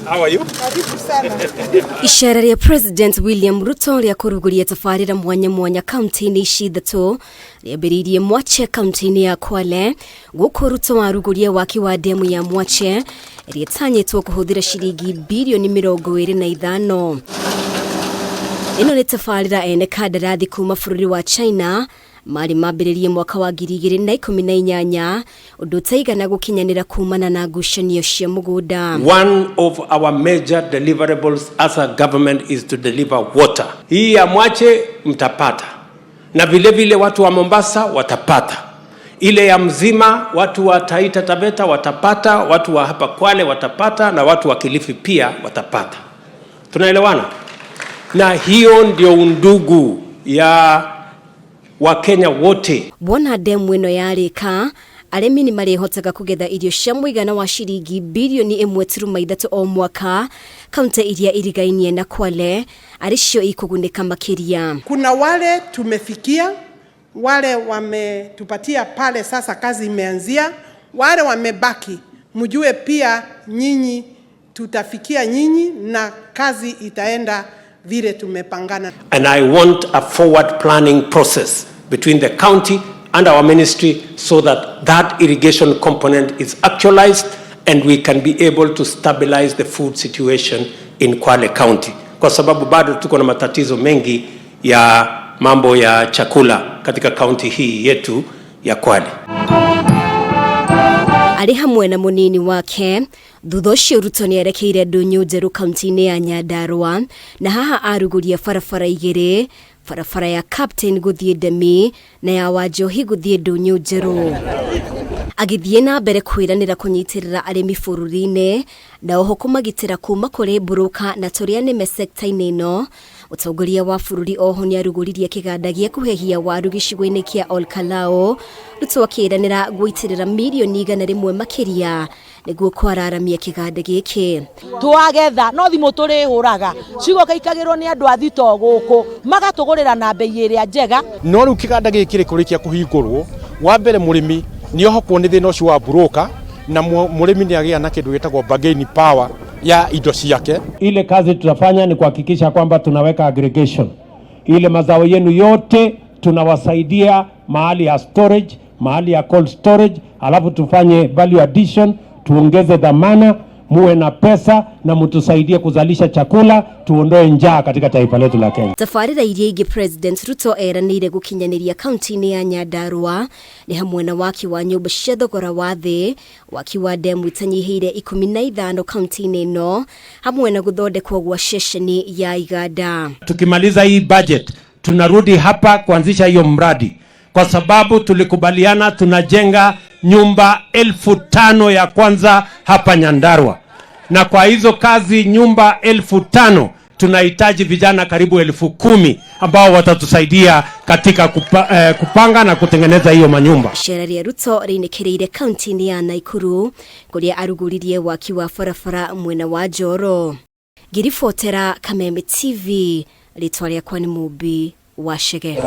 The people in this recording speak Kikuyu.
How are you? Karibu sana. Icera rĩa President William Ruto rĩa kũrugũria tabarĩra mwanya mwanya kaunti-inĩ ici ithatũ rĩambĩrĩirie Mwache kaunti-inĩ ya Kwale. Gũkũ Ruto arugũria waki wa ndemu ya Mwache ĩrĩa ĩtanyĩtwo kũhũthĩra ciringi birioni 25. Ĩno nĩ tabarĩra ene kandarathi kuma bũrũri wa China marĩ mambĩrĩrie mwaka wa 2018, ũndũ ũtaigana gũkinyanĩra kumana na ngucanio cia mũgũnda. One of our major deliverables as a government is to deliver water. Hii ya Mwache mtapata, na vile vile watu wa Mombasa watapata. Ile ya Mzima watu wa Taita Taveta watapata, watu wa hapa Kwale watapata, na watu wa Kilifi pia watapata. Tunaelewana? Na hiyo ndio undugu ya Wakenya wote. Wona ndemu ĩno yarĩka, arĩmi nĩ marĩhotaga kũgetha irio cia mũigana wa ciringi birioni 1.3 o mwaka. Kaunti iria irigainie na Kwale arĩ cio ikũgunĩka makĩria. Kuna wale tumefikia, wale wametupatia pale, sasa kazi imeanzia. Wale wamebaki, mjue pia nyinyi tutafikia nyinyi na kazi itaenda vile tumepangana. And I want a forward planning process between the county and our ministry so that that irrigation component is actualized and we can be able to stabilize the food situation in Kwale County, kwa sababu bado tuko na matatizo mengi ya mambo ya chakula katika kaunti hii yetu ya Kwale. Arĩ hamwe na mũnini wake. Thutha ũcio Ruto nĩ erekeire ndũnyũ njerũ kaunti-inĩ ya Nyandarua, na haha arugũria barabara igĩrĩ, barabara ya Captain gũthiĩ Ndemi na ya Wanjohi gũthiĩ ndũnyũ njerũ, agĩthiĩ na mbere kwĩranĩra kũnyitĩrĩra arĩmi bũrũri-inĩ na oho kũmagitĩra kuma kũrĩ mburũka na tũrĩa nĩme sekta-inĩ ĩno. Mũtongoria wa bũrũri oho nĩ arugũririe kĩganda gĩa kũhehia waru gĩcigo-inĩ kĩa Olkalou, Ruto akĩranĩra gũitĩrĩra mirioni 100 makĩria nĩguo kwararamia kĩganda gĩkĩ. Twagetha no thimũ tũrĩhũraga cigoka ikagĩrwo nĩ andũ a thito gũkũ, magatũgũrĩra na mbei ĩrĩa njega. No rĩu kĩganda gĩkĩ kĩrĩkũrĩkia kũhingũrwo, wa mbere mũrĩmi nĩ ohokwo nĩ thĩna ũcio wa broker, na mũrĩmi nĩ agĩa na kĩndũ gĩtagwo bargaining power ya indo ciake. Ile kazi tutafanya ni kuhakikisha kwamba tunaweka aggregation, ile mazao yenu yote tunawasaidia mahali ya storage, mahali ya cold storage, alafu tufanye value addition, tuongeze dhamana, muwe na pesa na mtusaidie kuzalisha chakula, tuondoe njaa katika taifa letu la Kenya. Tabarĩra iria ingĩ President Ruto eranĩire gũkinyanĩria kaunti-inĩ ya Nyandarua nĩ hamwe na waki wa nyũmba cia thogora wa thĩ, waki wa ndemu itanyihĩire 15 kaunti-inĩ ĩno, hamwe na gũthondekwo gwa ceceni ya iganda. Tukimaliza hii budget tunarudi hapa kuanzisha hiyo mradi, kwa sababu tulikubaliana tunajenga nyumba 5,000 ya kwanza hapa Nyandarua, na kwa hizo kazi nyumba 5,000 tunahitaji vijana karibu 10,000 ambao watatusaidia katika kupanga na kutengeneza hiyo manyumba. Icera rĩa Ruto rĩinĩkĩrĩire kaunti-inĩ ya Naikuru kũrĩa arugũririe waki wa barabara mwena wa Njoro. Ngĩribotera Kameme TV, rĩtwa rĩakwa nĩ Mumbi wa Chege.